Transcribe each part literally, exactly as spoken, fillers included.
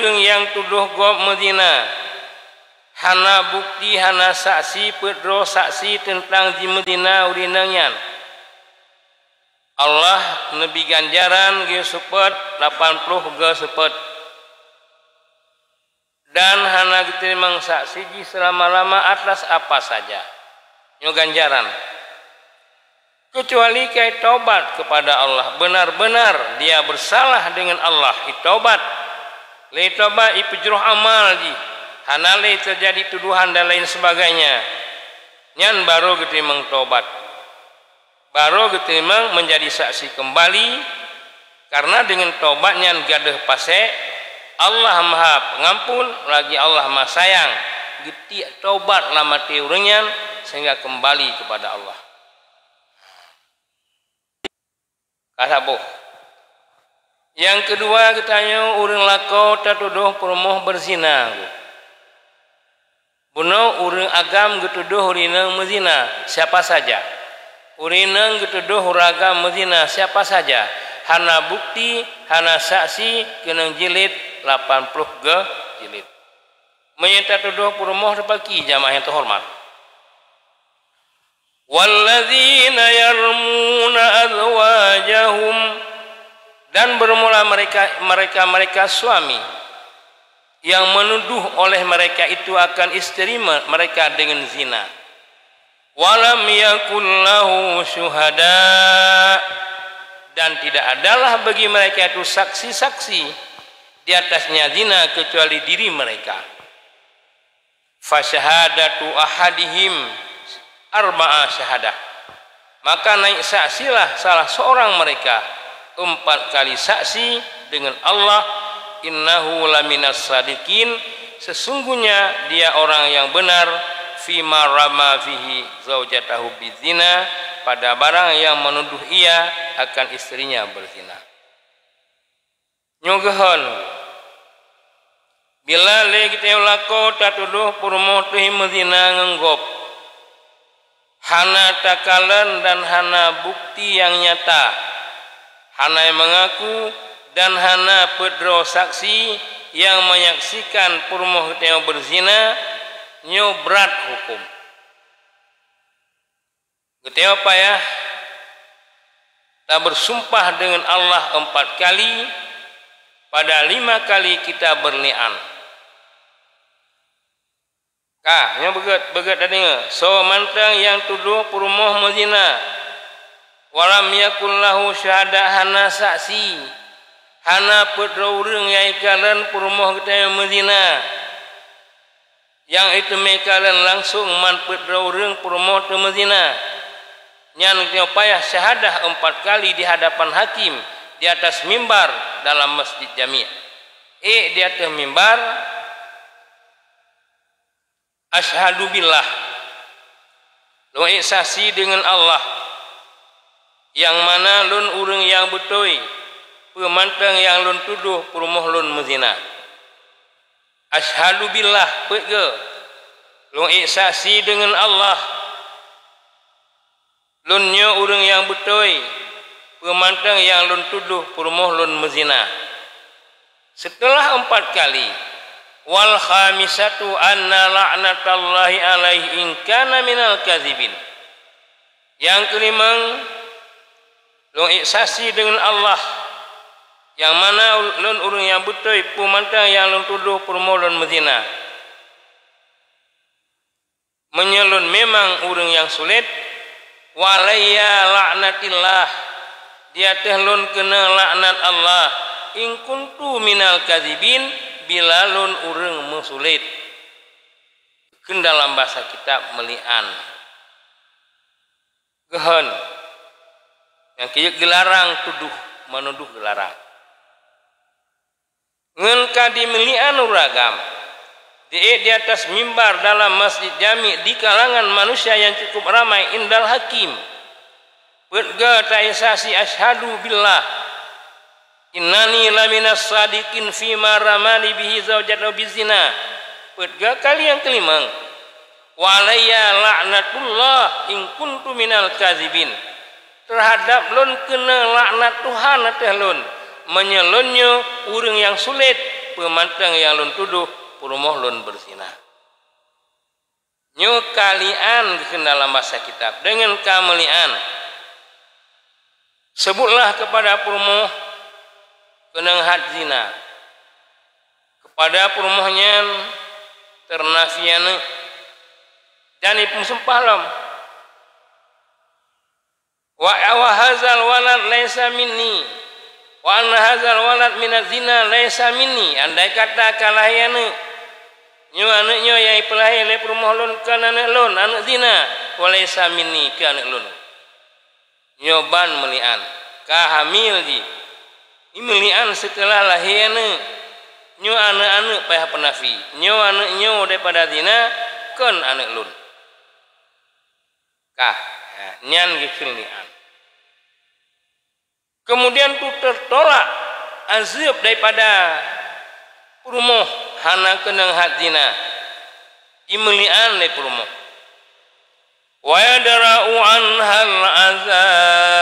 Ureuëng nyang tudoh gob meuzina, hana bukti, hana saksi, peuet droe saksi teuntang jimeuzina ureuëng inong nyan. Allah neubri ganjaran geuseupôt lapan ploh geuseupôt, dan hana geuteurimong saksi jih seulama-lama atas apa saja. Nyoe ganjaran. Keucuali ka itobat keupada Allah, beunar-beunar dia beusalah deungon Allah, itobat. Lé tobat ipeujroh amal jih, hana lé teujadi tuduhan dan lain sebagainya, nyan barô geuteurimong tobat. Barô geuteurimong meunjadi saksi keumbali, kareuna deungon tobat nyan gadôh pasék, Allah Maha Peungampun, lagi Allah Maha Sayang. Geutiek tobat lam até ureuëng nyan sehingga keumbali keupada Allah. Ka saboh. Nyang keudua, geutanyoe ureuëng lakoe tatudoh peurumoh beuzina. Bunoe ureuëng agam geutudoh ureuëng inong meuzina, siapa saja. Ureuëng inong geutudoh ureuëng agam meuzina, siapa saja. Hana bukti, hana saksi, keunong jilid lapan ploh geuh jilid. Meunyoe tatudoh peurumoh teupaki, jamaah nyang teuhoreumat. Walladzina yarmuna azwajahum, dan bermula mereka, mereka-mereka suami yang menuduh oleh mereka itu akan isteri me-, mereka dengan zina. Walam yakul lahu syuhada, dan tidak adalah bagi mereka itu saksi-saksi di atasnya zina kecuali diri mereka. Fasyahadatu ahadihim arba'a syahadah. Maka naik saksilah salah seorang mereka empat kali saksi dengan Allah, innahu laminas sadiqin, sesungguhnya dia orang yang benar, fima rama fihi zaujatahu bizina, pada barang yang menuduh ia akan istrinya berzina. Nyoe geuhon, bila lé geutanyoe lakoe tatudoh peurumoh teuh meuzina ngon gob, hana takalon dan hana bukti nyang nyata, hana meungaku dan hana peuet droe saksi nyang menyaksikan peurumoh geutanyoe beuzina, nyoe brat huköm. Geutanyoe payah tabeursumpah deungon Allah empat kali, pada lima kali kita berli'an. Ka, nyoe beugét, beugét tadeungoe. Soe mantong nyang tudoh peurumoh meuzina, walam yakul lahu syuhada, hana saksi, hana peuet droe ureuëng nyang ikalon peurumoh geutanyoe meuzina. Nyang iteumé kalon langsong man peuet droe ureuëng peurumoh teumeuzina, nyan geutanyoe payah syahadah empat kali di hadapan hakim di atas mimbar dalam masjid jami'. Ék di ateueh mimbar, "Asyhadu billah, lôn ék saksi deungon Allah, nyang mana lôn ureuëng nyang beutôi, peue mantong nyang lôn tudoh peurumoh lôn meuzina." "Asyhadu billah," peuet geuh, "Lôn ék saksi deungon Allah, lôn nyoe ureuëng nyang beutôi, peue mantong nyang lôn tudoh peurumoh lôn meuzina." Seuteulah empat kali, "Wal khamisatu anna la'natallahi alaihi in kana minal kazibin." Nyang keulimong, "Lôn ék saksi deungon Allah, nyang mana lôn ureuëng nyang beutôi, peue mantong nyang lôn tudoh peurumoh lôn meuzina. Meunyoe lôn memang ureuëng nyang sulet, wa alayya la'natillah, di ateueh lôn keuneuk laknat Allah, in kuntu minal kazibin, bila lôn ureuëng meusulet." Kheun dalam basa kitab meuli'an. Geuhon. Nyang keujeuet geularang tudoh, meunudoh geularang. Ngon ka dimeuli'an ureuëng agam, di-ék di atas mimbar dalam masjid jami' di kalangan manusia nyang cukup ramai indal hakim. Peuet geuh taék saksi, "Asyhadu billah, innani laminas sadiqin fima ramani bihi zaujatahu bizina." Peuet geuh kali nyang keulimong, "Wa alayya la'natullah in kuntu minal kazibin." Teuhadab lôn keuneuk laknat Tuhan ateueh lôn, meunyoe lôn nyoe ureuëng nyang sulet, peue mantong nyang lôn tudoh peurumoh lôn beuzina. Nyoe ka li'an geukheun dalam basa kitab, deungon ka meuli'an. Seubutlah keupada peurumoh keunong hat zina. Keupada peurumoh nyan teunafi aneuëk, dan ipeusumpah lom, "Wa, wa hazal walad laisa minni, wa anna hazal walad minaz zina laisa minni." Andai kata ka lahé aneuëk, nyoe aneuëk nyoe nyang ipeulahé lé peurumoh lôn kon aneuëk lôn, aneuëk zina, wa laisa minni, keu aneuëk lôn. Nyoe ban meuli'an, ka hamil jih. Imeuli'an seuteulah lahé aneuëk. Nyoe aneuëk-aneuëk payah peunafi. Nyoe aneuëk nyoe daripada zina, kon aneuëk lôn. Ka, nyan geukheun li'an. Keumudian tu teutolak azeub daripada peurumoh hana keunong hat zina, imeuli'an lé peurumoh. "Wa yadra'u anhal azab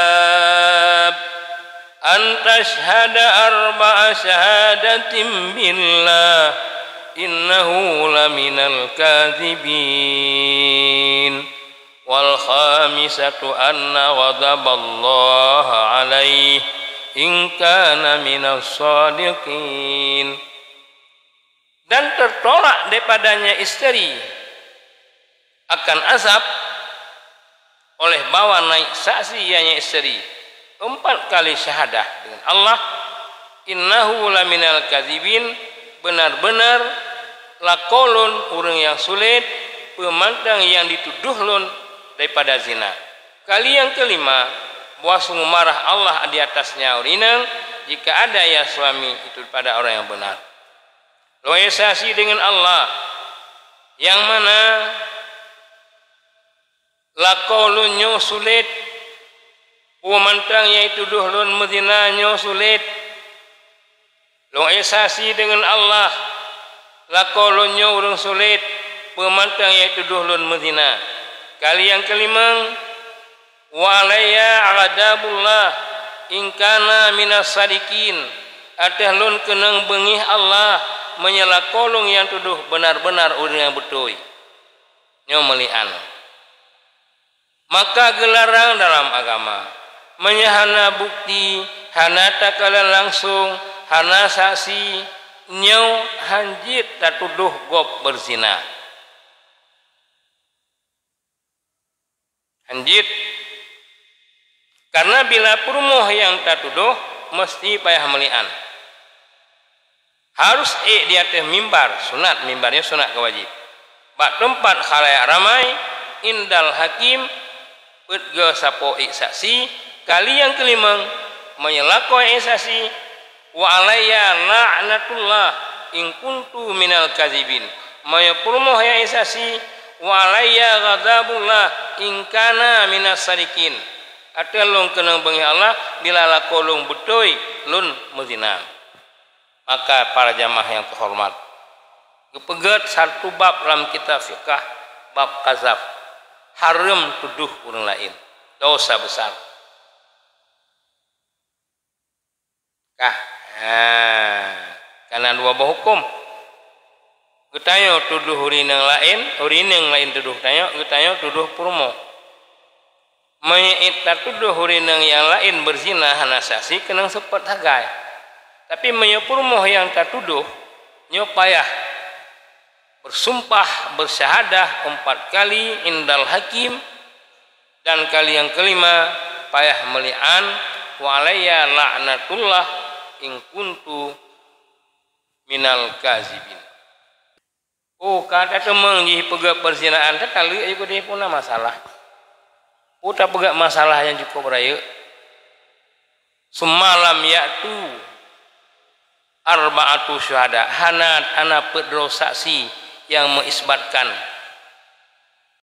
an tashhada arba'a syahadatin billah innahu laminal kadzibin. Wal khamisatu anna ghadaballaha alaihi in kana minas shadiqin." Dan tertolak daripadanya isteri akan azab oleh bawa naik saksi ianya isteri empat kali syahadah dengan Allah, "Innahu laminal kadzibin, benar-benar lakoe lôn ureuëng nyang sulet, peumantong nyang ditudoh lôn daripada zina." Kali nyang keulima, bahwa sungguh marah Allah di atasnya ureuëng inong jika ada ia suami itu pada orang yang benar. Lôn ék saksi deungon Allah, nyang mana lakoe lôn nyoe sulet, peumantong nyang itudoh lôn meuzina nyoe sulet. Lôn ék saksi deungon Allah, lakoe lôn nyoe ureuëng sulet, peumantong nyang itudoh lôn meuzina. Kali nyang keulimong, "Wa alayya ghadabullah in kana minas sadiqin." Ateueh lôn keunong beungéh Allah meunyoe lakoe lôn nyang tudoh benar-benar ureuëng nyang beutôi. Nyoe meuli'an. Maka geularang dalam agama. Meunyoe hana bukti, hana takalon langsong, hana saksi, nyoe hanjeuet tatudoh gob beuzina. Hanjeuet. Karena bila peurumoh nyang tatudoh, meusti payah meuli'an. Harus ék di ateueh mimbar, sunat, mimbar nyoe sunat keu wajéb. Bak teumpat khalayak ramai, indal hakim, peuet goe sapo ék saksi, kali nyang keulimong, meunyoe lakoe ék saksi, "Wa alayya la'natullah in kuntu minal kazibin." Meunyoe peurumoh nyang ék saksi, "Wa alayya ghadabullah in kana minas sadiqin." Ateueh lôn keunong beungéh Allah, bila lakoe lôn beutôi lôn meuzina. Maka para jamaah nyang teuhoreumat, geupeugét satu bab lam kitab fiqah, bab qazaf, hareuem tudoh ureuëng laén, dosa besar. Kah, ha, kana dua boh huköm. Geutanyoe tudoh ureuëng inong laén, ureuëng inong laén tudoh tanyoe, geutanyoe tudoh peurumoh. Meunyoe tatudoh ureuëng inong nyang laén beuzina hana saksi, keunong seupôt sagai. Tapi meunyoe peurumoh nyang tatudoh, nyoe payah beusumpah, beusyahadah empat kali indal hakim, dan kali nyang keulima payah meuli'an, "Wa alayya la'natullah in kuntu minal kazibin." Oh, ka tateumeung jih peugét peuzinaan, tataleuek jih keudeh pun na masalah. Oh, tapeugét masalah nyang cukup rayeuk. Summa lam ya'tu arba'atu syuhada, hana, hana peuet droe saksi nyang meuisbatkan